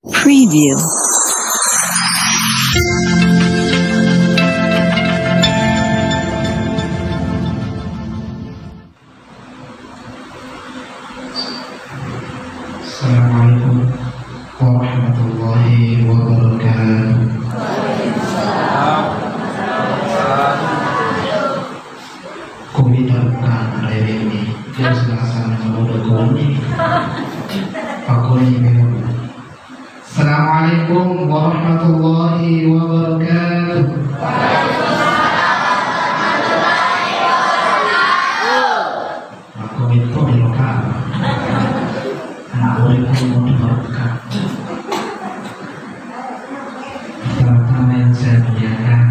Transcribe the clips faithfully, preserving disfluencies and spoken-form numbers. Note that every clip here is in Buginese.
Preview. Assalamualaikum warahmatullahi wabarakatuh. Ko mita bukan ada ini, dia sudah sana kalau udah kau ini. Aku ini memang. Assalamualaikum warahmatullahi wabarakatuh. Aku minta berkah. Anak muridku mau diberkah. Pertama-tama yang saya muliakan,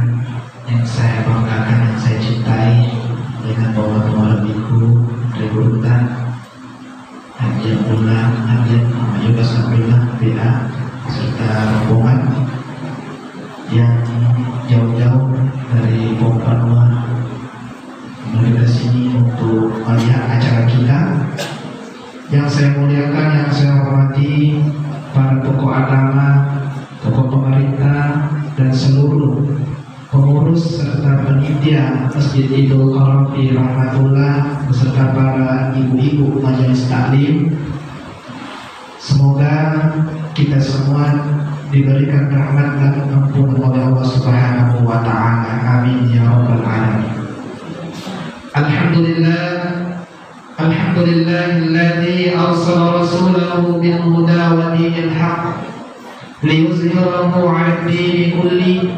yang saya banggakan, yang saya cintai, dengan bapak-bapak lebihku, Ibu Rutan, Haji Abdullah, Haji Muhammad Yunus Abdullah, B A, beserta rombongan yang jauh-jauh dari Pompanua menuju ke sini untuk melihat acara kita. Yang saya muliakan, yang saya hormati, para tokoh agama, tokoh pemerintah, dan seluruh pengurus serta panitia Masjid Idul Karam fi Rahmatullah beserta para ibu-ibu majelis taklim. Semoga kita semua diberikan rahmat dan ampunan oleh Allah Subhanahu wa Ta'ala. Amin ya Rabbal 'Alamin. Alhamdulillah, Alhamdulillahilladzi arsala rasulahu bil huda wa dinil haq liyuzhirahu 'alad dini kulli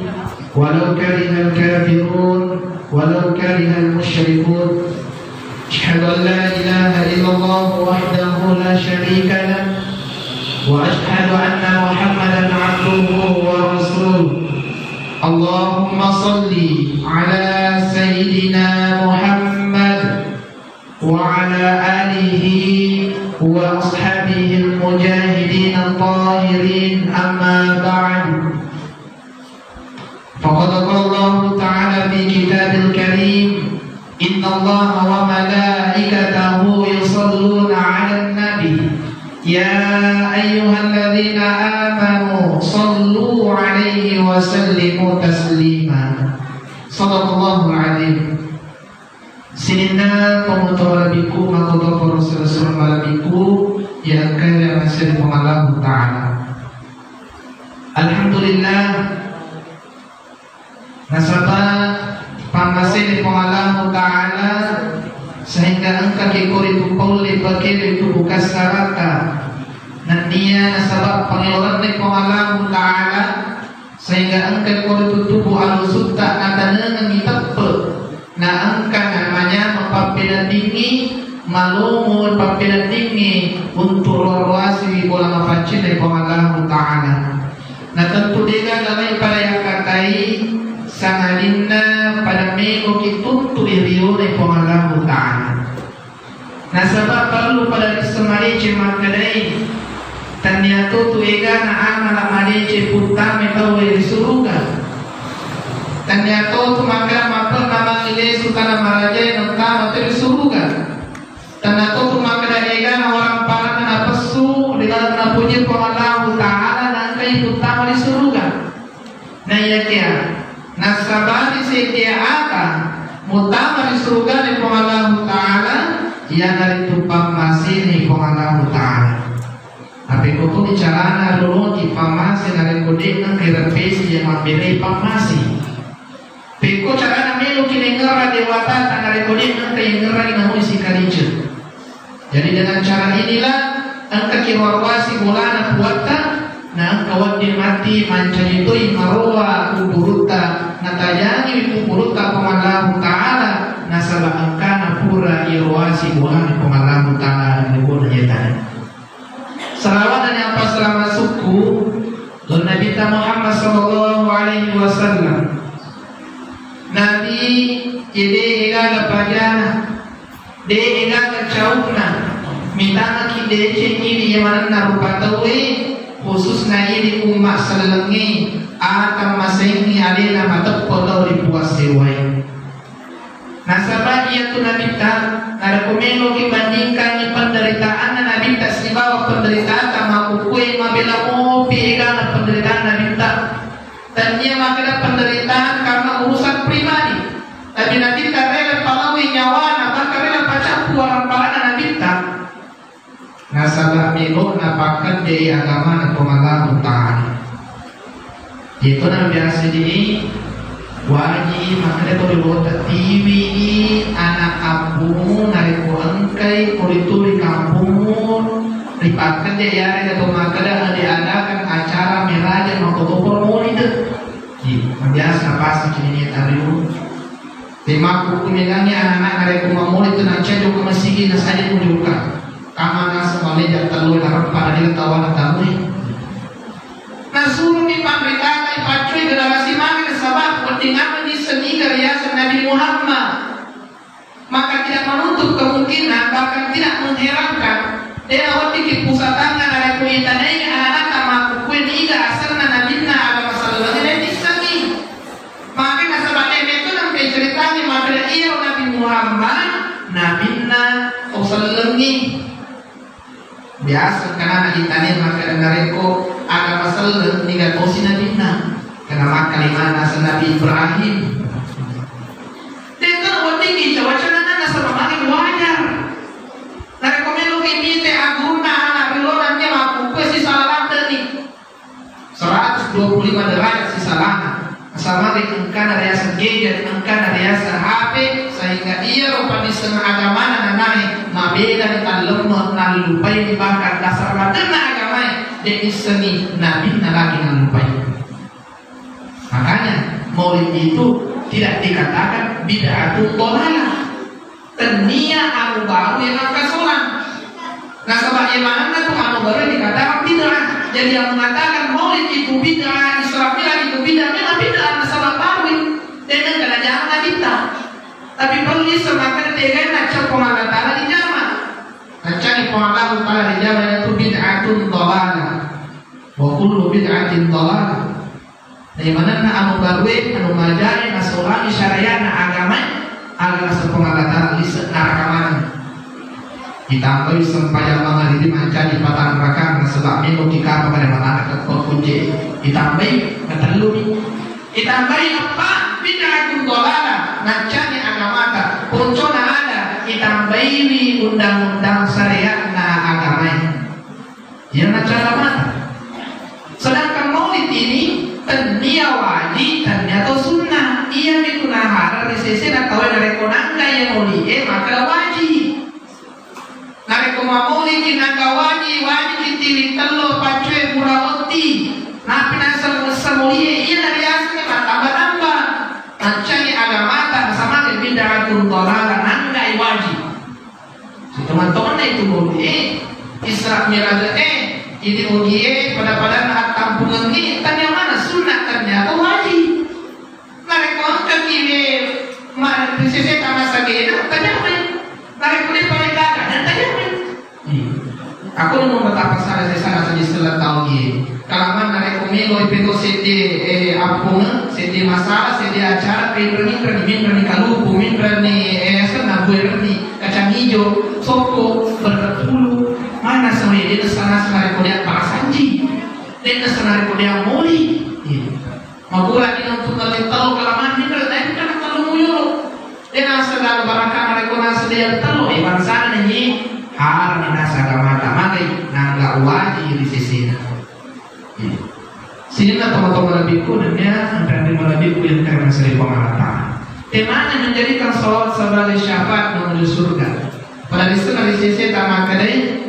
walau karihal kafirun walau karihal musyrikun. Asyhadu an la ilaha illallah wahdahu la syarika lah wa asyhadu anna Muhammadan 'abduhu wa rasuluh. Allahumma shalli 'ala sayyidina Muhammad وعلى آله وأصحابه المجاهدين الطاهرين، أما بعد. فقد قال الله تعالى في كتابه الكريم: إن الله وملائكته يصلون على النبي، يا أيها الذين آمنوا صلوا عليه وسلموا تسليما. صدق الله العظيم. Sininna tomatoa malebbiku, makkutoparo sining malebbiku, iya engkae riamasei Puang Allahu Ta'ala. Alhamdulillah, nasaba pammaseni Puang Allahu Ta'ala, sehingga engkaki ko ritu paulle pakere tubuh kassarata. Nenniya nasaba pangeloranni Puang Allahu Ta'ala, sehingga engka ko ritu tubuh alusutta natanengengngi teppe, na engka namanya mapappeneddingngi, malomo pappeneddingngi untuk roa-roasiwi bola mapaccinna Puang Allahu Ta'ala. Na tentu degaga mai pada yakkatai sangadinna pada meloki tuntui riona Puang Allahu Ta'ala. Nasaba parellu pada risseng madeceng makkedai, tennia totu egana amala madeceng puttamai tauwe ri suruga. Tennia totu makkeda maperna mangngi lesu tana marajae nattama to ri suruga. Tennia totu makkeda egana waramparanna napessu ri laleng napuji Puang Allahu Ta'ala naengkai puttama ri suruga. Naiyakiya nassabari seddie aga muttama ri surugana Puang Allahu Ta'ala, iyanaritu pammaseni Puang Allahu Ta'ala. Tapi ko toni carana rioloki pammase narekko de'na engka ireppesi iya mabberei pammase. Pekko carana meloki naingerra dewatata narekko de'na engka ingerrangi namui sikalice. Jadi dengan cara inilah engkaki roa-roasi bolana Puatta, na engka wedding matti mancaji toi maroa kuburutta, natajangiwi kuburutta Puang Allahu Ta'ala, nasaba engkana pura iroasi bolana Puang Allahu Ta'ala ri bola yetana. Salawat dan apa selama suku Nabi Muhammad sallallahu alaihi wasallam. Nabi ede egana pajana. De' gaga caunna, mitangaki deceng idi iya manenna rupa tauwe, khususna idi umma sellengnge, akan masengngi alena mateppo tau ri Puang sewwae. Nasaba iyatu Nabitta, narekko meloki bandingkangngi penderitaanna Nabitta sibawa penderitaata makkukkue, mabela mopi Tennia makkeda penderitaan karena urusan pribadi. Tapi Nabitta rela palaui nyawana, bahkan rela pacappu warang-parana Nabitta. Nasaba melo napakkedde agamana Puang Allahu Ta'ala. Itu na biasa di waji makkeda ko dewata tiwi anak kampungmu narekko engkai ko rituli kampungmu ripakkedde yarega to makkeda diadakan acara meraja makkotoparo maulid. Iya, biasa pasti kini niat tariu. Te makku kumegangngi anak-anak narekko mammoli tu nacca jokka masigi na saja ku jokka. Kama nasa maleja tellu na rempa na dila tawana tamui. Nasuruni panritatai paccui generasi mane nasaba penting apa ni seni gariasa Nabi Muhammad. Maka tidak menutup kemungkinan, bahkan tidak mengherankan, dena weddikki pusatanna narekko itanai anak-anak makkukkue niga asenna nabinna agama selleng de nissengngi. Maka nasaba de metto nampe ceritanya makkeda iyaro Nabi Muhammad nabinna tau sellengngi. Biasa engkana na itane makkeda narekko agama selleng niga tosi nabinna. Kena makkalimana aseng Nabi Ibrahim. De'to naweddingngi cawa-cawa nasaba magi wajar. Narekko meloki mite agurunna anak riolona nennia makkukkue sisala ladde'ni. Seratus dua puluh lima derajat sisalana. Samari engkana riaseng gadget, engkana riaseng H P, sehingga iyaro padisseng agamana nanae mabeda tallemme nallupai bahkan dasar matenna agamae de nissengi nabinna lagi nallupai. Makanya maulid itu tidak dikatakan bid'atun dhalalah. Tennia anu baru yang engka solang. Nasaba iya manenna tu anu baru dikatakan bid'ah. Jadi yang mengatakan maulid itu bid'ah, Isra Mi'raj itu bid'ah, memang bid'ah nasaba baru. Dengan kena jangan kita. Tapi perlu bisa makan tegai nacca Puang Allah Ta'ala di jama. Naccani Puang Allah Ta'ala di jama itu bid'atun dhalalah. Wa kullu bid'atin dhalalah. Naimanenna anu barue, anu majae nasolangi syariatna agamae, aga naseng Puang Allah Ta'ala lise naraka maneng. Ditambai sempajang mangaribi mancaji patang rakaat nasaba melo kikapa pada manana keppa kunci. Ditambai katelluni. Ditambai eppa bid'atun dhalalah naccani agamata. Poncona ada ditambaiwi undang-undang syariatna agamae. Iyana cara mata. Sedangkan maulid ini tennia wajib, tennia to sunnah. Iya mitu nahareng ri sesena tauwe narekko nangga iya maulid e maka wajib. Narekko mammaulidki nangga wajib, wajibki tiwi tello paccue gura otti. Nappi naseng maulid e iya nariaseng mattamba-tamba. Maccani agamata nasamani bid'atun dhalalah nanggai wajib. Sitongan-tonganna itu maulid e, Isra Mi'raj e, idi ogi e, pada-padanna attampungengngi, tania mana sunnah, tania to wajib. Narekko engkaki we ma-, sese tama sagena, tania mai. Narekko de pale gaga, dan tania mai. Iya. Aku mau betapa sana saya sana saja setelah tahu ye. Kalaman narekko melo ipeto sedde, eh, appunge, sedde masalah, sedde acara, minrani, minrani, minrani kaluku, minrani, eh, senna buerani, kacang ijo, sokko, berkat pulu, mana semua ini sana sana narekko dia parasanji, dan sana narekko dia moli. Iya. Mapura di untuk kali tahu kalaman minrani, tapi kan kalau muyolo. Dena sedang barakana rekona sedia telo, eh, bangsana ni haram ni nasa agamata, magi nangga waji ri sesena. Iya. Sininna tomatoa malebbiku nennia anre-anre malebbiku yang karena seri Puang Allah Ta'ala. Temana menjadikan salawat sebagai syafaat menuju surga. Pada di sana di sese tama kedai,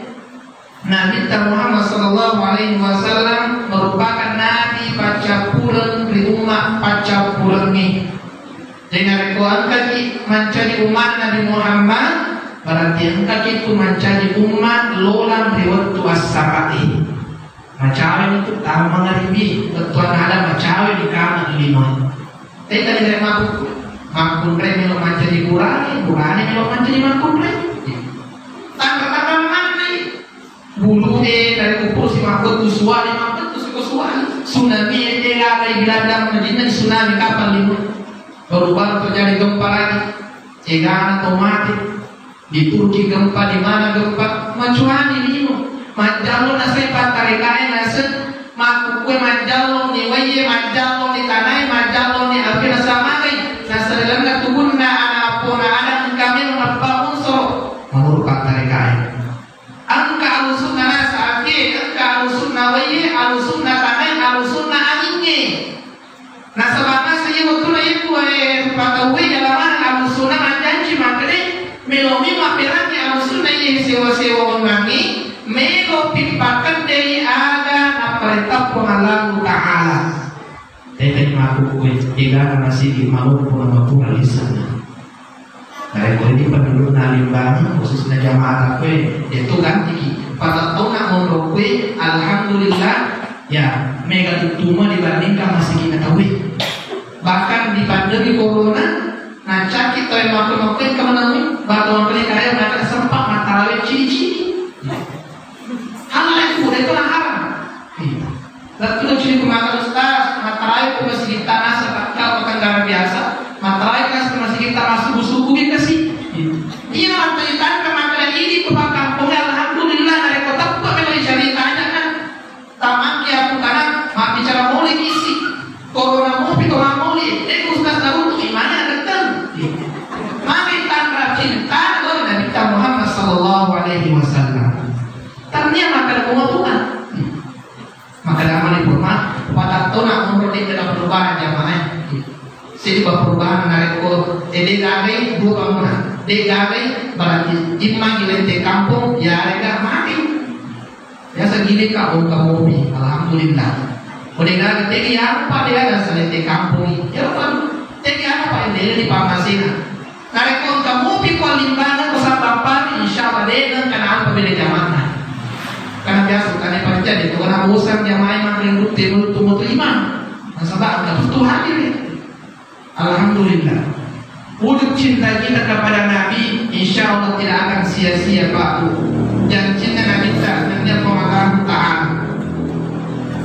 Nabitta Muhammad sallallahu alaihi wasallam merupakan nabi paccappureng ri umma paccappurengnge. Jadi narekko engkaki mancaji umma Nabi Muhammad, berarti engkaki tu mancaji umma lolang ri wettu assara'e. Macawe itu tama mangaribi, wettu anada macawe di kamar lima. Tenda tidak mampu, makkunrai melo mancaji burane, burane melo mancaji makkunrai. Tanra-tanra manai. Bulu e dari kupur si mabbettu suwali, mabbettu si ko suwali. Tsunami e de gaga i Belanda, Madinah di tsunami kapal lima. Baru-baru terjadi gempa lagi. Egana to mati. Di Turki gempa, di mana gempa? Macuani lino. Majjallo naseng pantarekae naseng makkukue Majjallong ni waiye, majjallong ni tanae, majjallong ni api, nasamagai nasarilanna tubunna ana' appona ada engka memang nappa unsur menurut pantarekae. Engka alusunna nasa api, engka alusunna waiye, alusunna tanae, alusunna angingnge. Nasaba nasa iya wettuna iya kuwae rupa tauwe jalamaneng alusunna manjanji makkeda, melo mi mabberangi alusunna iya sewa-sewa onnangngi, melo pi pakkeddei aga napparentah Puang Allahu Ta'ala. Tete makkukue, egana masigi maloppo na mapura lisanna. Narekko idi pendudukna Limbangi, khususna jamaah kue, itu gantiki. Pada tauna monro kue, alhamdulillah, ya, mega tuttuma dibandingkan masigi na tauwe. Bahkan di pandemi corona, nacaki tauwe makku-makku yang kemenangi, batu makku yang kaya, mereka sempat matarawe cili-cili. Hal lain, udah itu haram. Iya. Lettu cili ku maka ustaz, matterai ku masigitta nasa takkau pakanggara biasa, matterai kas ku masigitta massubu-subu gitu sih. Iya, matterai tanpa makkeda idi ku pakkampong, alhamdulillah, narekko teppe melo cerita aja kan. Tamang ya aku kana, mabbicara moli kisi. Corona mopi to moli, eh ustaz narutu imanya dekkeng. Mari tanra cinta, Nabi Muhammad sallallahu alaihi wasallam. Tania makkeda mua Tuhan. Makkeda mani purma, patattona umur de' kena perubahan jamaah. Seddi perubahan narekko, eh, de' gagai dua bangunan. De' gagai berarti imma ilente kampung, ya rega mati. Biasa gini ka, oh, kamu mopi, alhamdulillah. Udah gagai tegi apa dia ada selente kampung. Ya apa? Tegi apa yang dia di pamasina? Narekko engka mupi ko Limbangi ko Sattampari, insya Allah de' nengka naampa beda jamanna. Karena biasa tane panca de' to na bosan jamaah makkeda rutte mutu mutu imang. Nasaba engka butuh hadir. Alhamdulillah. Wujud cinta kita kepada Nabi, insya Allah tidak akan sia-sia, Pak. Janjinna Nabi ta, nanti Puang Allah Ta'ala.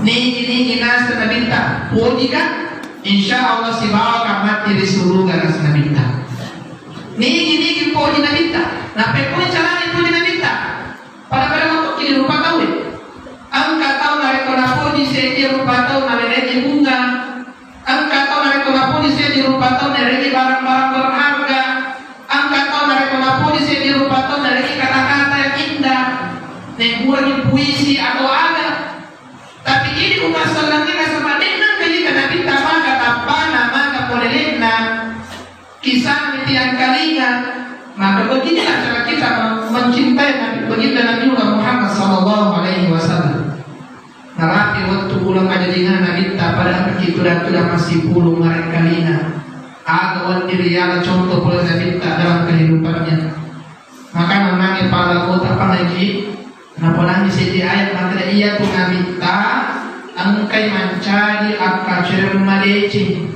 Nigi-nigi nasa Nabi ta, podi kan? Insya Allah sibawa ka mati ri suruga nasa Nabi ta. Nigi-nigi poji Nabitta, nappa pole carana poji Nabitta. Pada-pada matoki di rupa tauwe. Engka tau narekko napoji seddi rupa tau nawerengngi bunga. Engka tau narekko napoji seddi rupa tau nawerengngi barang-barang berharga. Engka tau narekko napoji seddi rupa tau nawerengngi kata-kata yang indah. Naikurangi puisi atau aga. Tapi ini umat sellengina sama dengan ketika Nabitta maka tappana maka polelenna. Kisah tiang kalinga, maka beginilah cara kita mencintai Nabi, baginda Nabiullah Muhammad sallallahu alaihi wasallam. Narapi wettu uleng ajalinga Nabitta pada itu dan sudah masih pulung marek kalinga. Aga wandiri yala contoh pole Nabitta dalam kehidupannya. Maka nanangi pala kota pangaji, naponangi seddi ayat makkeda iya tu Nabitta engkai mancaji akkacereng madeceng.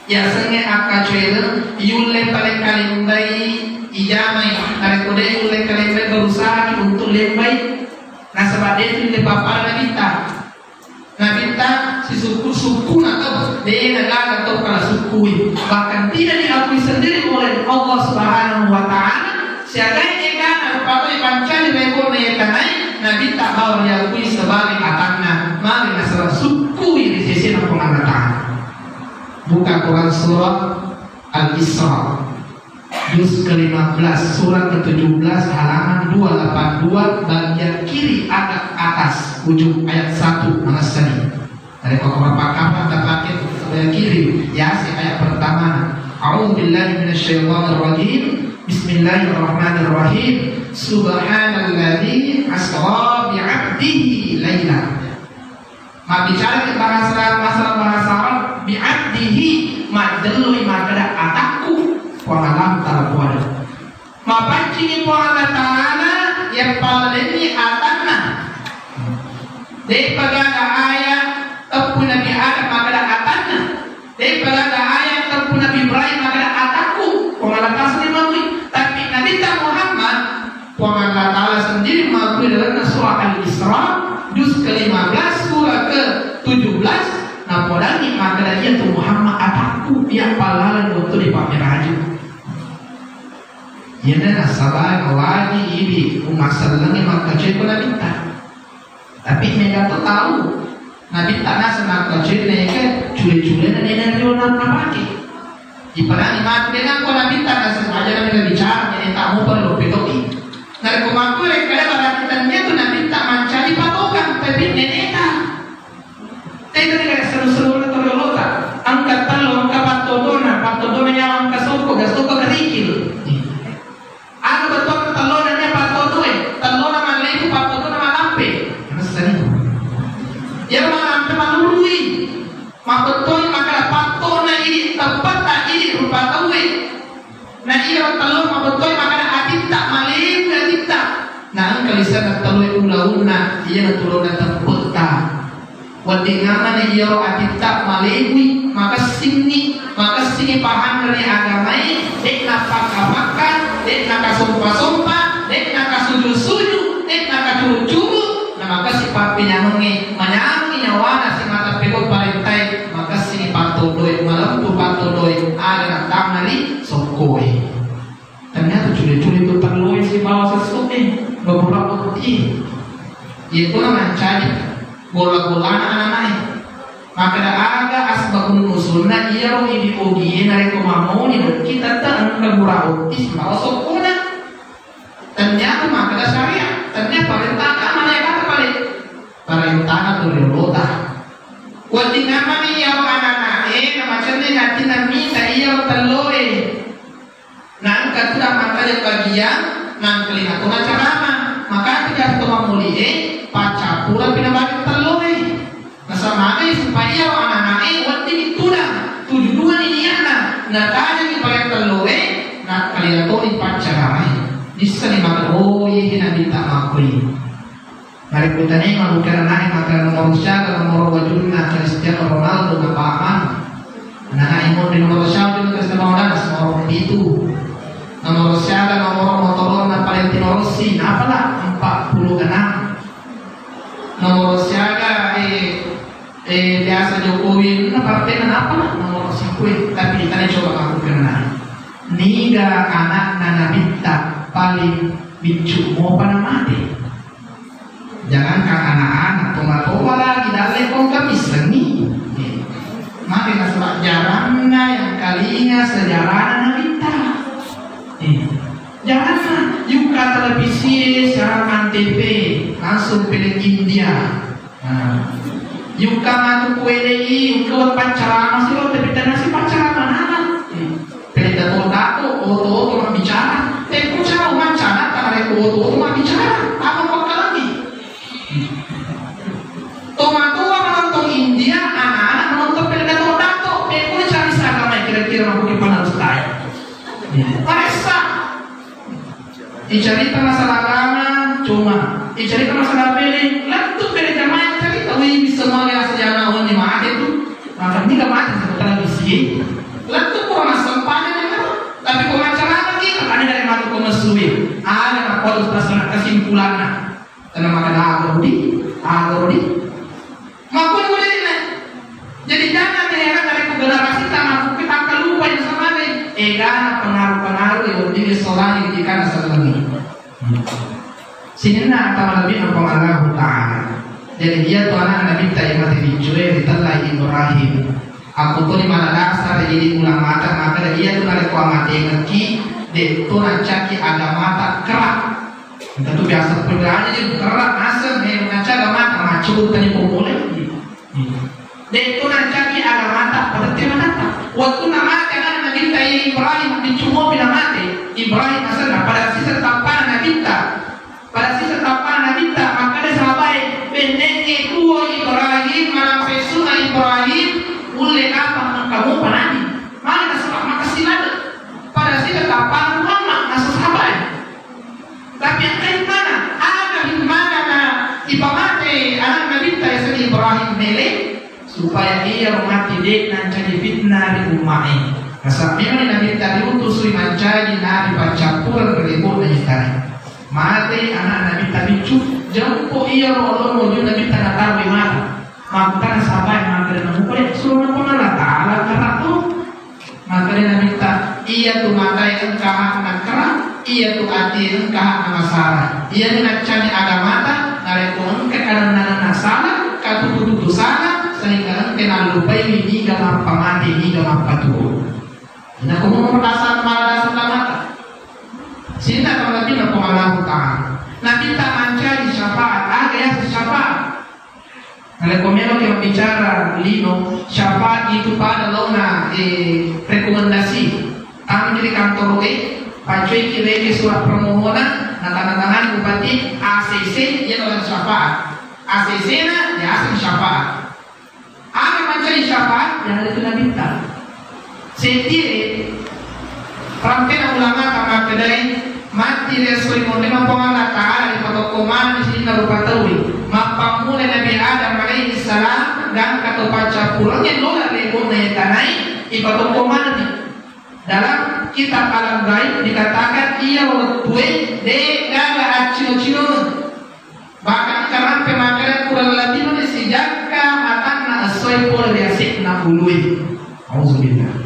Yasengnge akkacoereng yulle paleng kalembai ijamai, narekko de yulle kalembai berusaha untuk lembai, nasaba de tulle pappada Nabitta. Nabitta sisukku-sukkuna to, de nagaga to kala sukkui, bahkan tidak diakui sendiri oleh Allah Subhanahu wa Ta'ala. Siagai egana rupa tau pancari rekona yetanai, Nabitta bawang diakui sebagai atanna, magi nasaba sukkui ri sesena Puang Allah Ta'ala. Buka Quran surah Al-Isra, juz ke lima belas, surah ke tujuh belas, halaman dua delapan dua, bagian kiri agak atas, ujung ayat satu, manessani. Dari pokok pakkapang tapake bagian kiri, Yasin ayat pertama. A'udzu billahi minasyaitonir rajim. Bismillahirrahmanirrahim. Subhanalladzi asra bi'abdihi laila. Mabbicara bahasa, masalah bahasa Arab, bi'abdihi, majjelloi makkeda atakku, Puang Allah Ta'ala puada. Mapancingi Puang Allah Ta'ala, yappalenni atanna. De'pa gaga aya teppu Nabi Adam makkeda atanna. De'pa gaga aya teppu Nabi Ibrahim makkeda atakku, Puang Allah Ta'ala sendiri mengakui. Tapi Nabi Muhammad, Puang Allah Ta'ala sendiri mengakui dalam surah Al-Isra, juz ke lima belas, surah ke tujuh belas, napodangi makkeda iya tu Muhammad atakku, iya pallaleng waktu di Pak Miraju. Iyana nasaba wajib idi umat sellengnge makkacoe ko Nabitta. Tapi mega to tau. Nabitta naseng nakkacuinna eke cule-culena nena riolo napake. Ipadangi matu de nangko nabitta naseng aja na mega bicara nene tamu perlu petoki. Narekko makkure kada berarti tennia tu nabitta mancaji patokan tapi neneta. Tega de seru-seruna to riolota. Engka tello, engka pattodona, pattodona nyawa engka sokko, ga sokko kerikil. Anu bettuanna tellona nia pattodoe, tellona mallebu, pattodona malampe. Messani. Iyaro malampe malurui. Mabbettoi makkeda pattona idi, teppetta idi rupa tauwe. Na iyaro tello mabbettoi makkeda atitta, mallebu atitta. Na engka lisanna telloe ulaunna, iyana tulonna teppetta. Wedding amani iyaro atitta malebui, makessinni, makessinni pahanna ri agamae, de'na pakka-pakka, de'na kasompa-sompa, de'na kasuju-suju, de'na kacuru-curu, na makessi pappenyamengnge, manyamengngi nyawana simata pegau parentae, makessinni pattodoe, malempu pattodoe, aga nattama ri sokkoe. Ternyata cule-cule tu telloe sibawa sesso'e, beberapa bottie. Iyatona mancaji golla-gollana ananae. Makkeda aga asbabun nuzulna iyaro idi ogie narekko mammauni dokki tette engka gura otti sibawa sokkona. Ternyata makkeda syariat, ternyata parenta agama na kata pale. Parentana tu riolota. Wedding amani iyaro ananae namacenni natinna mita iyaro telloe. Na engka tu dammang tajeng bagiang, nangkalinga tona carama. Maka tiga to mammulie, paccappura pi na bali telloe. Nasaba magai supaya iyaro ananae wedding tudang, tuju duani niatna, natajengi pale telloe, nangkalinga toni paccaramai. Dissani maka, oh, iye nabitta makkoi. Narekko tania mabukkana nae maka nomoro siaga nomoro wajunna Cristiano Ronaldo na pamang. Nanae mo di nomoro siaga Cristiano Ronaldo, nomoro pitu. Nomoro siaga nomoro motoronna Valentino Rossi, napala empat puluh enam. Nomoro siaga eh, eh, biasa Jokowi na partena napala nomoro sikue, tapi tania coba mabukkana nae. Niga anakna nabitta paling biccu mopa na mate. Jangankan anak-anak, toma-toma lagi dalle kongka missengi. Maka nasaba jaranna yang kalinga sejarana nabitta. Jaranna yukka televisi, siaran antv, langsung pele India. Nah, yukka matu ku L I, yukka paccarama siro, tapi tenasi paccarama nana. Pele dato-dato, oto-oto mabbicara. Pekko cau mancana, tare oto-oto mabbicara. Apa pakkalami? Tomatoa menonton India, anak-anak menonton pele dato-dato. Pekko cari sagama kira-kira mampu kepala ustaz. Paressa. Icarita masalah agama, cuma. Icarita masalah pele, lettu pele jamaah carita, wih, bisa male asa jamaah wenni mate tu. Maka niga mate sebentar bisi. Lettu kurang sempana kan. Tapi ko macarama kita tadi dari matu ko mesui. Ada nak kuat terserah kesimpulanna. Tenna makkeda aga rudi, aga rudi. Makkuni muridna. Jadi jangan heran dari generasi ta makkukku takkalupa yang sama deh. Egana pengaruh-pengaruh yang wedding solani ketika nasalami. Sininna atau lebih Puang Allahu Ta'ala. Jadi dia tu anak Nabi Ibrahim mati dicuwe ditellai Ibrahim. Aku tu di mana dasar jadi ulama tak maka dia tu narekko mati ngeki, dek tu nancaki agama tak kerak. Engka tu biasa pegawai je, kerak, aseng, eh, mengaca agama, macul tadi popole. Dek tu nancaki agama tak, pada terima kata. Waktu nama anak Nabi Ibrahim, dicumo pina mate. Ibrahim asenna, pada sisa tampana Nabi ta. Pada sisa tampana Nabi ta, maka ada sahabat, bennenge tuo Ibrahim, malampe suna Ibrahim, ulle kapang kamu panani. Mana nasaba makasilaga. Pada sisa tampana Muhammad, nasa sahabat. Tapi engka himmana, aga himmana na ipamate anak Nabitta yasenna Ibrahim mele, supaya iya mati de' nancaji fitnah ri umma'e. Nasaba memang Nabitta diutusui mancaji nabi paccappureng ri lebo'na itana. Mate anak Nabitta biccu, jempo iya ro olo moju Nabitta nataroi mata. Makkutana sahabat, makkeda namupa, suro na Puang Allah Ta'ala kara tu. Makkedai Nabitta, iyatu matae engka hakna kera, iyatu atie engka hakna masala. Iyami naccani agamata, narekko engka kadanna-kadanna sala, katutu-tutu sala, Upaiwi niga mappamate, niga mappatuo. Nakomo perasaan mala dasar lamata. Sininna tau Nabi na Puang Allahu Ta'ala. Nabi ta mancaji syafaat, aga yaseng syafaat. Narekko meloki mabbicara lino, syafaat itu pada laona, eh, rekomendasi. Tama ki ri kantoro e, pacoiki reke surat permohonan, natandatangani bupati, A C C, iya laona syafaat. A C C na, yaseng syafaat. Aga mancaji syafaat, iyanaritu Nabitta. Seddie rampena ulamata makkedai, matti ri esso ri monrinna Puang Allah Ta'ala, ripatokko maneng sininna rupa tauwe. Mappammula Nabi Adam alaihi salam, gangka to paccappurengnge lola ri bonna tanai, ipatokko manenni. Dalam kitab Alam Gaib dikatakan, iya wettue de' gaga accino-cinongeng. Bahkan karampe makkeda kurang lebih mani sijangka matanna essoe pole ri ase'na ulue. Auzubillah.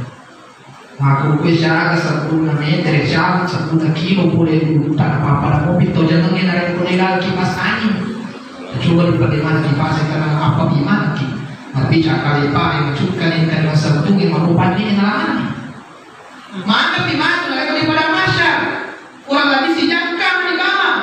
Makkukkue siaga sebbunna metere, siaga sebbunna kilo pole ri ulutta, napappada mopi to jangengnge narekko naegaga kipas angin. Coba dipademaneng kipas e, karena apa dimanengki? Tapi cakale pare macukkani engka dua sebbungnge, marupanni nalamani. Maneng pi matu narekko di padang mahsyar. Kurang lebih sijangka mani bawang.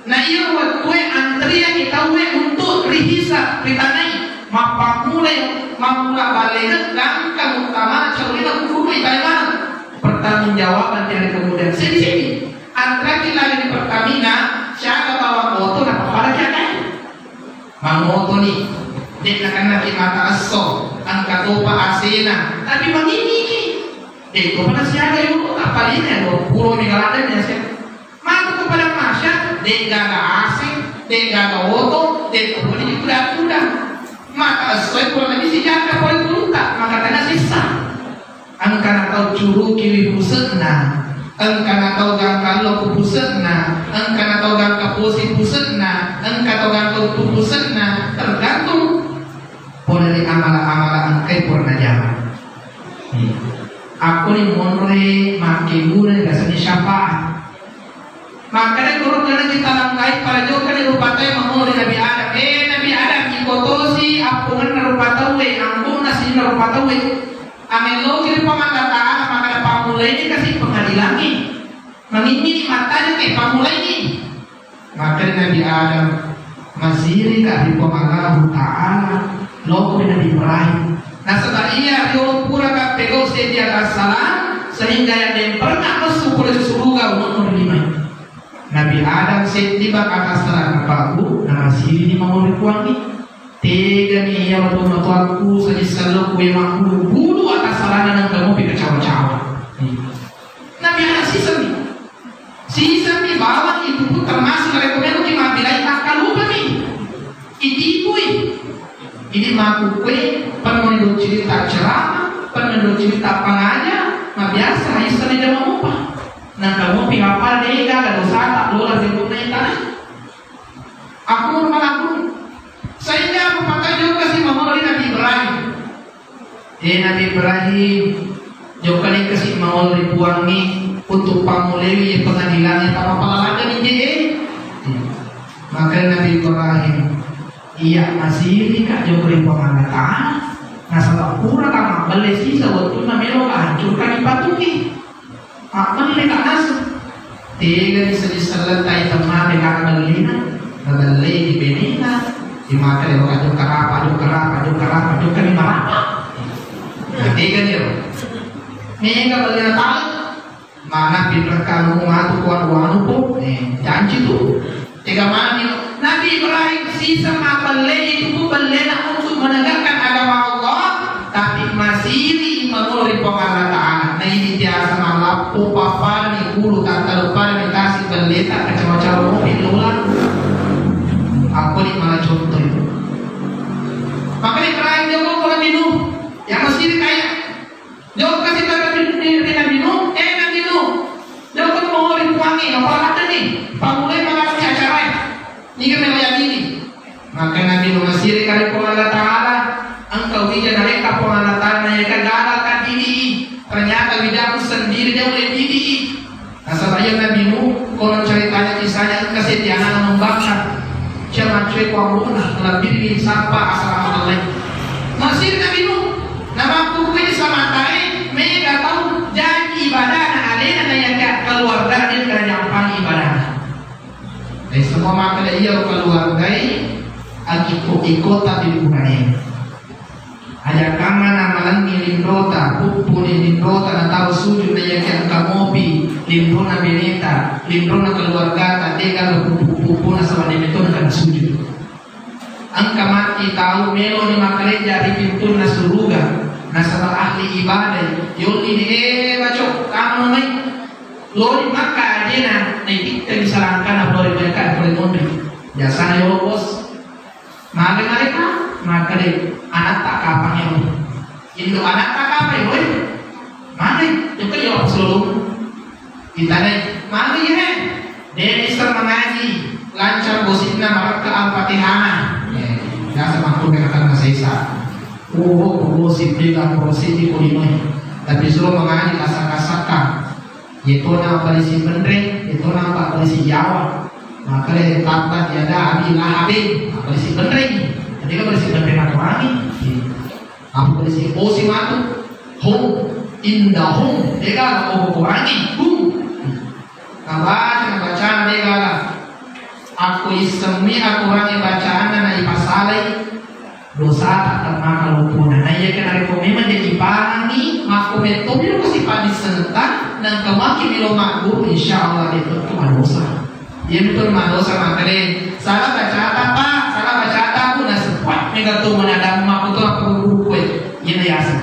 Na iyaro wettue antriangngi tauwe untuk rihisab, ritanai. Mappammulai, mammula ballegeng gangka uttamana caurina kukkue itanai maneng. Pertanggungjawaban di hari kemudian. Seddi-seddi. Antriangngi lagi di Pertamina, siaga bawang oto, napappada kiagai. Mangotoni, de' nakennaki mata esso, engka topa asena, tapi manginniki. De' topa nasiaga yolo, apalagi dua puluh mega ladde' ni asena. Matu ko padang mahsyar, de' gaga ase, de' gaga oto, de' topa ni kuda-kuda. Mata esso e kurang lebih sijangka pole ulutta, maka tena sessa. Engkana tau curukiwi puse'na, engkana tau gangka allo ku puse'na, engkana tau gangka posi puse'na, engka tau gangka uttu puse'na, tergantung pole ri amala-amala engkai pura najama. Iya. Akkoni monroe makkeguna ni riasengnge syafaat. Makkeda guru kena kita langkai pada jokka ni rupa tauwe mangolo ri Nabi Adam. Eh, Nabi Adam, iko tosi appongenna rupa tauwe, ampunna sininna rupa tauwe. Amelloki ri Puang Allah Ta'ala, makkeda pammulaini kasi pengadilangnge. Manginni mattajeng, eh, pammulaini. Makkeda Nabi Adam, masirika ri Puang Allahu Ta'ala, loko ri Nabi Ibrahim. Nasaba iya riolo puraka pegau seddi atassalang, sehingga yaddemperengnga messu pole ri suruga, umonno ri lima. Nabi Adam seddi bang atassalang napabbu, namasirini mangolo ri Puangnge. Tegani iyaro tomatoakku sajing sellokku e mabbulu-bulu atassalanna nengka mopi kacawa-cawa. Nabi Adam sisenni. Sisenni bawang itu pun termasuk narekko meloki mabbilai takkalupani. Itipui. Ini makkukkue pennoni doccirita ceramah, pennoni doccirita pangaja, mabiasa issenni jama mupa. Nengka mopi apa dega dosata lola ri bonna tanai. Aku malaku. Sehingga aku pakai juga si mangolo ri Nabi Ibrahim. Eh, Nabi Ibrahim, jokkani kasi mangolo ri Puangnge untuk pammulewi pengadilangnge tama palaladani je, eh. Maka Nabi Ibrahim, iya masirika jokka ri Puang Allah Ta'ala. Nasaba pura tama belle sisa wettunna melo hancurkan ipatuki. Mabbelle ka naseng. Tegani seddi selleng tai temmate ka bellena, nabellei di benena, di mata de waka jokka rapa, jokka rapa, jokka rapa, jokka ni marapa. Nah, tegani ro. Mega bellena tau. Mana pinrekka anu matu kuat wanu po. Eh, janji tu. Tega mani Nabi Ibrahim sisa mabelle itu pun bellena untuk menegakkan agama Allah, tapi masiri mangolo ri Puang Allah Ta'ala. Nah, ini biasa malappo papani bulu tata lupani kasih belleta kecewa-cewa mobil lola. Aku ni malah contoh itu. Maka Ibrahim dia mau Nabi Nuh, yang masih kaya Jokka si Nabi, Nabi, Nabi Nuh, eh, Nabi Nuh, jokka mangolo ri Puangnge, apa ladde ni? Pammulai mangarani acarae. Niga melo yadini? Maka Nabi Nuh masiri ka ri Puang Allah Ta'ala, engka wija narekka Puang Allah Ta'ala naeka gaga kadidi. Ternyata wijaku sendiri dia mulai didi. Nasaba iya Nabi Nuh, kono caritanya kisahnya engka seddi anana membangkang. Cia maccue ko ambo'na, labbiri sappa asalamu alaikum. Masiri Nabi Nuh, namakkukui samatae, mega tau jaji ibadana alena naiyakia keluarga de' najampang ibadana. Eh, semua makkeda iya keluargai akiko-ikota di bunane. Aja kamma namalengngi linrota, puppuni linrota natau sujud naiyakia engka mopi linrona beneta, linrona keluargata, de' gaga puppu-puppuna saba' de' metona kana sujud. Engka matti tau meloni makkareja ri pintunna suruga, nasaba ahli ibadai. Yolli ni, eh, baco, kamu mai. Lori makka ajena, naitikkani salangkana pole mereka pole monri. Biasana yolo, Bos. Mage-mage ka, makkade, anatta kapang yolo. Indo anatta kapang yolo. Mage, jokka yolo solo. Itanai, magi he? De' isseng mangaji, lancar gosipna marakka Al-Fatihah. Eh, biasa makkunrai katanna saisa. Oh, gosip de' gosip di kulimai. Tapi suruh mangaji kasaka-saka. Yetona balisi penreng, yetona balisi yawa. Makanya tabat yada Abi Lahabin, balisi penreng. Tadi kan balisi penreng aku lagi. Apa polisi? Oh, si matu. Hum. Indahum. De' gaga, oh, Qurangi. Hum. Nabaca, nabaca, de' gaga. Aku issemmi Al-Qurangi bacaanna, na ipasalai. Dosa tak termakan lupuna. Nah, iya kena rekomenda jadi pangi, makko metto milo ko si panis seneta, nang kemaki milo makguru, insya Allah de' tu madosa. Iya betul madosa makanya. Salah baca apa, Pak? Salah baca apa, Bu? Nah, sepuat mega tu mana ada makku tu apa buku kue. Iya biasa.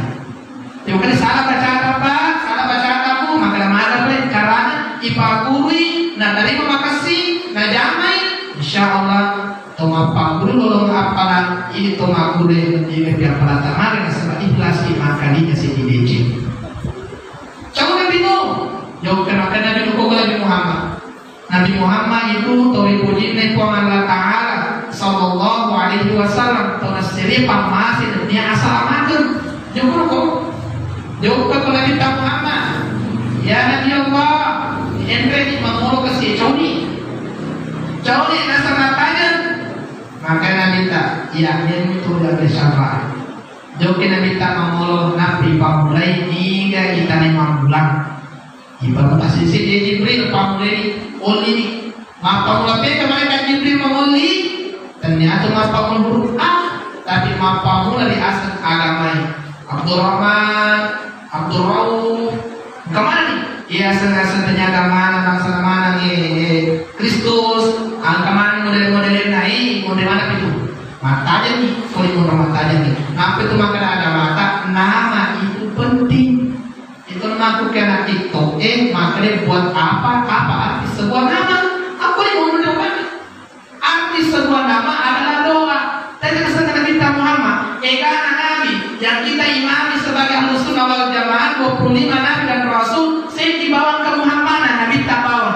Jokani salah bacata, Pak, salah bacata, Bu, maka maga, Pak, carana ipaggurui, natarima makessing, najamai, insya Allah to mappaguru lolong appalang, ini to magguru ini piappalata maga nasaba ikhlas di makalinya sini dece. Coba Nabi Nuh, jokka makkeda Nabi Nuh, kok Nabi Muhammad. Nabi Muhammad itu tau ripojinna Puang Allah Ta'ala, sallallahu alaihi wasallam, tau nassiri pammase nennia asalamakeng. Jokka ko, jokka ko Nabi Muhammad. Ya Nabi Allah, enre di mamolo ke si Coni. Coni nasa matanya. Maka Nabi tak, ya, itu dari syafaat. Jokka Nabi tak mamolo Nabi pamulai niga kita ne mamulang. Ibarat tasisi dia Jibril, pammulai, oh, ini. Mappammula peka malaikat Jibril mangolli, ternyata mappammula huruf A, tapi mappammula di asal agamai. Abdurrahman, Abdurrauf, kemana nih? Iya, asal-asal ternyata mana, bangsa mana nih, eh, Kristus, angka mana model-modelnya, eh, model mana itu? Mattajeng nih, kalau mau mattajeng nih. Kenapa itu makna agama? Nama itu penting. Itu makku kena TikTok, eh, makanya buat apa, apa arti sebuah nama? Aku yang mau menjawab. Arti sebuah nama adalah doa. Tadi pesan Nabi kita Muhammad, egana Nabi yang kita imami sebagai Ahlus Sunnah wal Jamaah, dua puluh lima Nabi dan Rasul, saya dibawa ke Muhammad, Nabi tak bawa.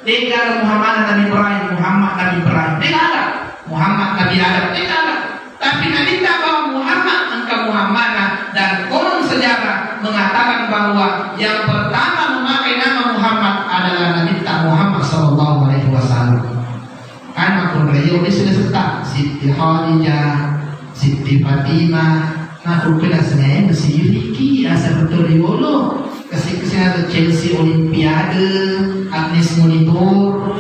De'gaga Muhammad Nabi Ibrahim, Muhammad Nabi Ibrahim. De'gaga Muhammad Nabi Adam, de'gaga. Tapi Nabi ta bawa Muhammad, engka Muhammad, dan konon sejarah mengatakan bahwa yang pertama memakai nama Muhammad adalah Nabi ta Muhammad sallallahu alaihi wasallam. Kan makkunrai yo di sini serta Siti Khadijah, Siti Fatimah, Nah, rupa sengaja masih Ricky, asal betul riolo. Kasih kesini atau Chelsea Olimpiade, Agnes Monitor,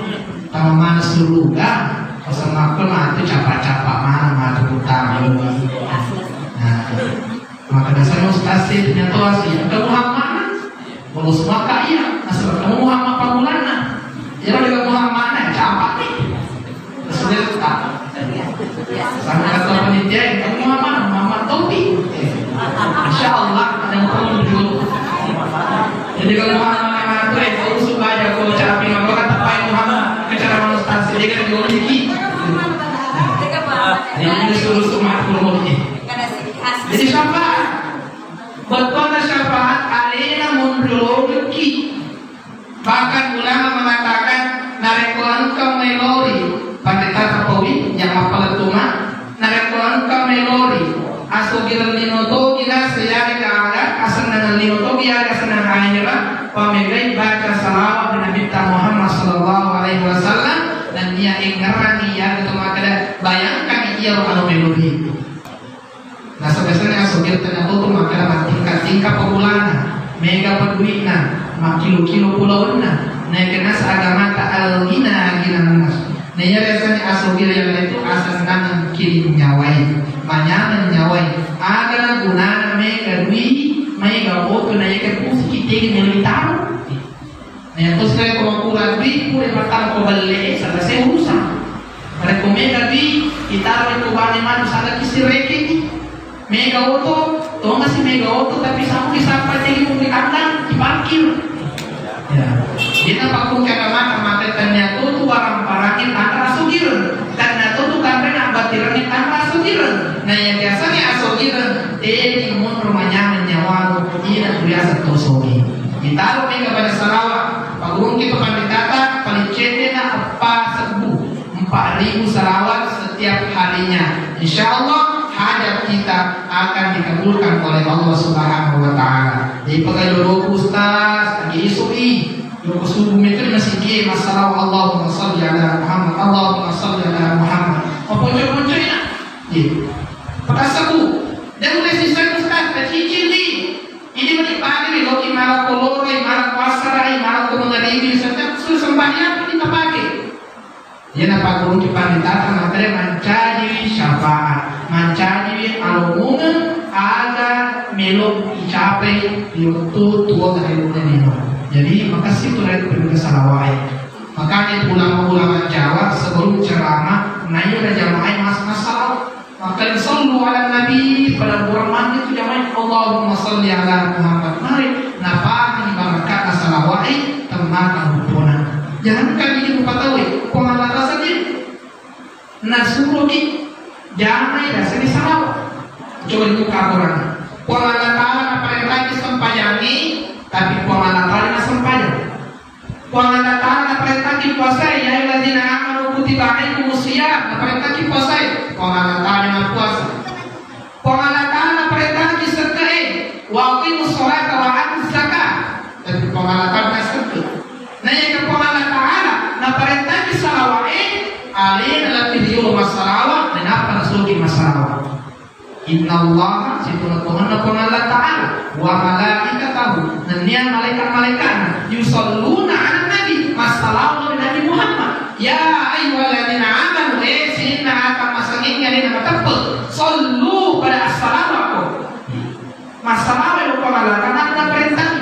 taman mana suruga, pasal makul mah itu capa-capa mana mah itu utama. Nah, maka dasarnya ustaz sih punya toa sih, yang kamu hak mana? Mulus maka iya, nasaba kamu Muhammad pangulana. Iyaro de'ga Muhammad na, capak ni. Sudah tak? Sama kata panitia, kamu Muhammad, Muhammad Topi. Insya Allah, ada yang perlu dulu. Jadi kalau Muhammad yang ngatur, eh, kau usung aja, kau cara pinggang, kau kata Pak Muhammad, ke cara manusia, jadi kan dulu dikit. Jadi ini suruh semua perlu ni. Jadi siapa? Bettuanna syafaat alena monro lolokki. Bahkan ulama mengatakan, narekko engka melori, Pandita Tapawi yang appalettunga, narekko engka melori asogireng lino togi naseng yarega aga asennangeng lino togi, aga asennang ahera, pamegai baca salawat ri Nabitta Muhammad sallallahu alaihi wasallam, nennia engngerangi yarega to makkeda, bayangkan iyaro anu melori. Nasaba biasana asogir tania totu makkeda mattingka-tingka pabulana, mega padui'na, makkilo-kilo pulawanna. Naikena agamata al-ghina ghinan nas. Naiya biasana asogir yang itu asenna kiring nyawai, manyameng nyawai. Aga gunana mega dui, maega oto, naiya ke pusi kitegi melitaro. Nah, terus kayak kura-kura dui, pura makkeda ko belle, selesai urusan. Rekko mega dui, itaro ko bane manu, saga kisirrekeng. Mega oto, tongasi mega oto, tapi samu disapa jadi pung ditandang, diparkir. Ya. Dia nampak pun kata mata, mata tanya tu, tu barang-barangnya tanpa asogir. Tanya tu, tu tanpa nak batirannya tanpa asogir. Nah, yang biasanya asogir, jadi mundur manyameng nyawa, tidak biasa tosogi. Ditaro mega pada sarawa, pagurungki tu panditata, paling cendena eppa sebbu, empat ribu salawat setiap harinya. Insya Allah, hajat kita akan dikabulkan oleh Allah Subhanahu wa Ta'ala. Jadi, pegawai dulu, Ustaz, lagi isu i, dulu subuh itu masih ki masalah Allahumma salli ala Muhammad, Allahumma salli ala Muhammad. Apa muncul-muncul ya? Iya. Pakai sabu. Dan mulai sisa Ustaz, tak cicil ni. Ini mani pake ni, loki mala koloro, mala puasa, mala ko mangaribi, serta su sembahyang pun kita pakai. Iya, napagurungki panditata, makanya mancajiwi syafaat, mancajiwi alomungeng, aga melo icapai di waktu tua dari lima. Jadi, makasih tu dari penduduk salawai. Makanya ulama-ulama Jawa sebelum ceramah, naik jamaah mas masalah. Maka sallu ala nabi, pada Quran mandi tu jamaah, Allahumma salli ala Muhammad. Mari, napani barakatna salawai, temmaka hubungan. Jangankan ini rupa tahu, Puang Allah Ta'ala sendiri. Nasuruh ki, jamaah dasani salawat. Coba dibuka Quran. Puang Allah Ta'ala naparentaki sempajangi, tapi Puang Allah Ta'ala nasempajang. Puang Allah Ta'ala naparentaki puasai, ya ayyuhalladzina amanu kutiba alaikumus siyam, naparentaki puasai. Puang Allah Ta'ala na puasa. Puang Allah Ta'ala naparentaki sekke'e, wa aqimus sholata wa atuz zakah. Tapi Puang Allah Ta'ala na sekke. Nah, iya ke Puang Allah Ta'ala naparentaki salawa'e, alena lebbi rio massalawa, nenappa nasuroki massalawa. Innallaha, situna-tunanna Puang Allah Ta'ala, wa malaikatahu, nennia malaikat-malaikatna, yusalluna ala nabi, massalawa ri Nabi Muhammad. Ya ayyuhalladzina amanu, eh, sininna ata masangingngi alena mateppe, sallu pada assalamakko. Massalawa ri Puang Allah Ta'ala naparentang.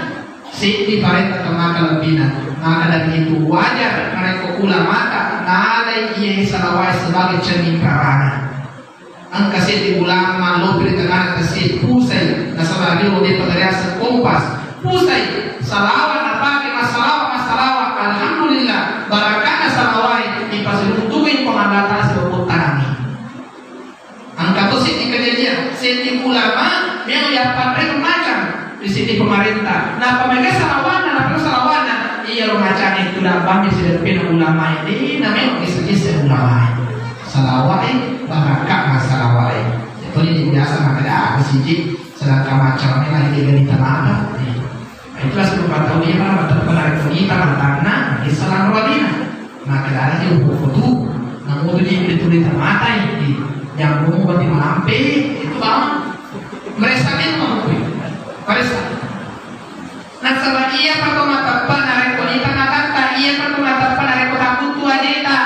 Seddi parenta to maka lebbina. Maka dari itu wajar narekko ulamata nalai iyae salawai sebagai cermin rarana. Engka seddi ulama lopi ri tengngana tasi'e, pusai, nasaba ri ro depa gariaseng kompas. Pusai, salawa napake massalawa, massalawa, alhamdulillah, barakana salawai, ipasiruntu'i Puang Allah Ta'ala sibawa tanangi. Engka to seddi kejadian, seddi ulama, memang yappanreng macam di seddi pemerintah. Nappa mega salawana, nappa salawana, iya ro macam itu dah bammi sideppena ulama ini, namanya kisah-kisah ulama. Salawai, barakah salawai. Itu ini biasa maka dah aku siji, sedangkan macamnya lagi tiga di tengah. Nah, itu langsung empat tahun ini malah mata pernah itu kita matanna, di salam rawina. Nah, kedara dia buku tu, namun tu dia itu di mata ini, yang mau berarti malampe, itu bang. Mereka memang, mereka. Nasaba iyapa to mateppa narekko nita matatta, iyapa to mateppa narekko takuttu ajeta.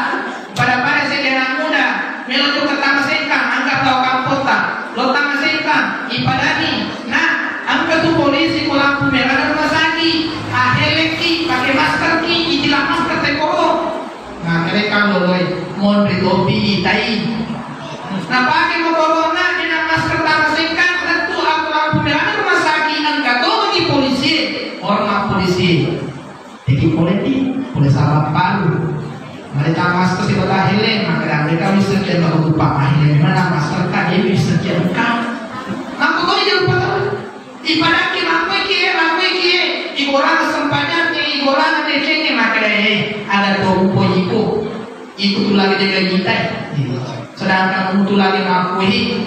Pada-pada seddi anak muda, melo jokka tama sengkang, anggap lao kampotta, lo tama sengkang, ipadani, nah, engka tu polisi ko lampu merah rumah sakit, ahelekki, pakai maskerki, itilang masker tekoro. Nah, kere kang loloi, monri topi itai. Napake motorona, dena masker tama sengkang, lettu aku lampu merah rumah sakit, engka to mani polisi, hormat polisi. Jadi polisi, polisi apa palu. Mereka masker si bata hele, maka dan mereka bisa kian tak lupa akhirnya mana masker kak, dia bisa kian kang. Aku kau jangan lupa tahu. Ipadakki makkuiki e, makkuiki e, igorana sempajangnge, igorana decenge, makkedae, ada to rupo iko, iko tu lagi de gajitai. Sedangkan untuk lagi makkui,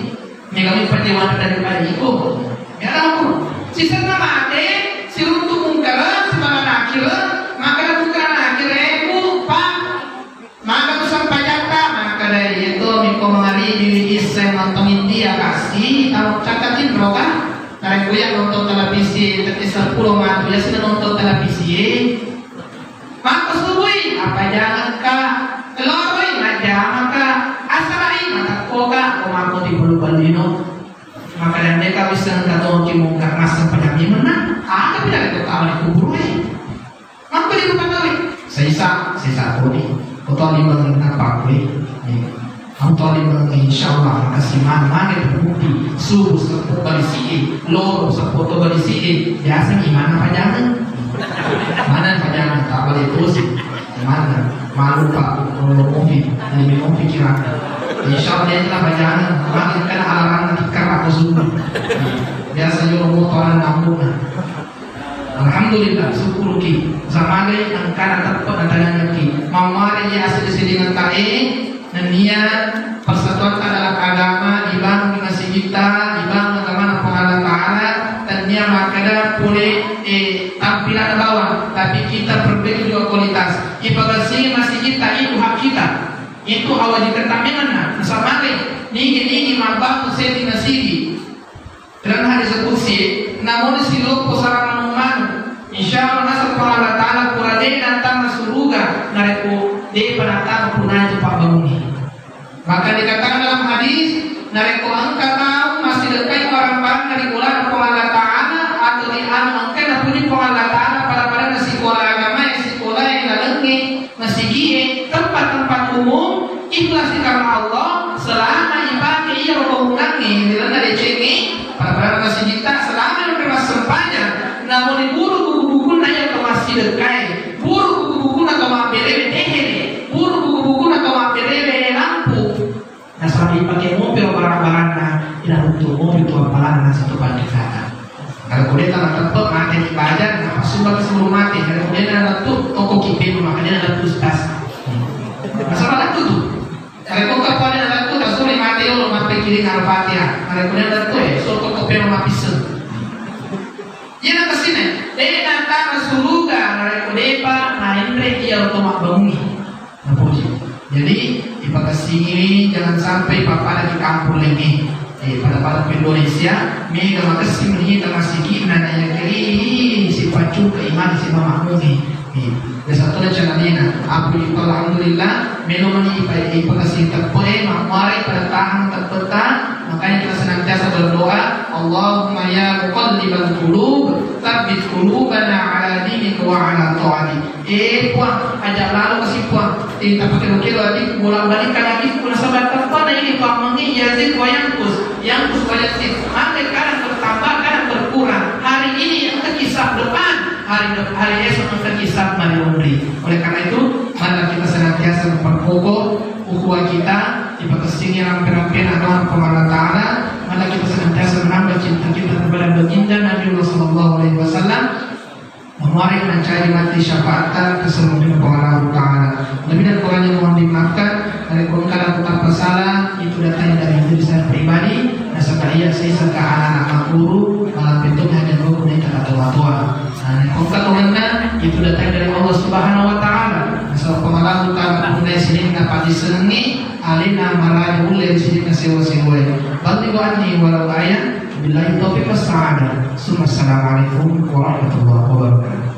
mega mi padewana daripada iko. Ya aku, sisenna mate, siruntu mungkara, sibala nakira, maka mungkara nakira, bu, pak. Maka tu sempajatta, maka dari itu miko mangaribi wi isseng nonton India kasi, Cakkatin roga, narekko iya nonton televisi tette seppulo matu, iya sina nonton televisi e. Mako subui, apa jangan ka? Loroi, majjama ka? Asarai, matakko ka? Ko mako di bulu balino. Maka dan deka bisa engka to ki mungkar masa pajami menang. Ada pida ko tawa di kubur e. Makko di rumah tau e. Saisa, saisa toni. Ko to lima ngena pakwe. Iya. Am to lima, insyaallah, makasih mana mana terbukti. Subuh seppo bali si e, loro seppo to bali si e. Biasa ni mana pajangan. Mana pajangan, tak boleh terus. Mana? Malu pak, kalau kopi, lebih kopi kira. Insyaallah dia telah pajangan. Mana kan alarm nanti kerap subuh. Biasa juga motoran namun. Alhamdulillah, syukuruki. Samagai engkana teppe' natanengengki. Mammari iya asli-asli nengkae, nennia persatuan adalah agama dibangun di masigitta, dibangun agamana Puang Allah Ta'ala, tennia makkeda pole, eh, tampilanna bawang, tapi kita perbaiki juga kualitas. Ipagasingi masigitta, itu hak kita. Itu hawaji ketampilanna. Samagai, nigi-nigi mabbangun seddi masigi. Karena hadis qudsi, namun si loppo sarang manu-manu, insya Allah naseng Puang Allah Ta'ala pura de' nattama suruga, narekko de'pa nattama punai tu pabbangungi. Maka dikatakan dalam hadis, narekko engka tau massidekkai barang-barang dari ulana Puang Allah Ta'ala atau di anu engka napuji Puang Allah Ta'ala pada-pada na sikola agama, sikola yang dalengnge, masigie, tempat-tempat umum, ikhlas karena Allah, selama ipake iya bangunangnge, di lalenna decengnge, pada-pada masigitta, selama ipake massempajang, namun diburu buku-bukunna iya to massidekkai, buru buku-bukunna to mabberewe tehere, buru buku-bukunna to mabberewe lampu. Nasaba ipake mopi ro barang-baranna, inaruntu mopi tu appalanna nasaba panrikata. Kalau kuliah tanah tempat mate di badan, apa sudah sebelum mati? Kalau kuliah tanah tu toko kipen makanya ada tu stas. Nasaba ada tu tu. Kalau kau kapal ada tu tak sulit mati lo mati kiri kalau fatihah. Kalau kuliah ada tu eh, so toko pen mati sen. Iya nak kesini. Dena tanah suruga, kalau kuliah pak, nah ini dia otomak bangun. Napuji. Jadi, ipakessingiwi jangan sampai pappada di kampung laingnge. Eh, pada-pada Indonesia, mega makessing meni tamassigi'na na yakiri, sipacung keiman, simamakmungi. Eh, biasa tu acara nena. Apu itu alhamdulillah, melo meni ipa-, ipakessing teppe, makmuare pada tahang teppeta, makanya kita senantiasa berdoa, Allahumma ya muqallibal qulub, tsabbit qulubana ala dinik wa ala ta'atik. Eh, Puang, aja' lalo kasi, Puang. Eh, tapakelo-kelo ati, bolak-balik kan ati, nasaba' teppana ini pammengngi yazid wa yanqus, yanqus wa yazid. Maka kadang bertambah, kadang berkurang. Hari ini engka kisab depan, hari de-, hari esok engka kisab mari onri. Oleh karena itu, marilah kita senantiasa memperkokoh ukhuwah kita, ipakessingi rampe-rampena agama Puang Allah Ta'ala. Marilah kita senantiasa menambah cinta kita kepada baginda Nabiullah sallallahu alaihi wasallam. Memuari mancaji mati syafaatta kesemuanya Puang Allah Ta'ala. Lebih dan kurangnya mohon dimaafkan. Dari kurang kalau aku tanpa salah, itu datang dari diri saya pribadi. Nasaba iya saya saka anak-anak guru, malah pintu hanya guru naik kata tua-tua. Nah, kalau kata itu datang dari Allah Subhanahu wa Ta'ala. Nasaba Puang Allah Ta'ala punya sini dapat disenangi, alina maraja ulle sini sewa-sewa. Ballighu anni walau ayah. Billahi taufiq was sa'adah. Summa assalamualaikum warahmatullahi wabarakatuh.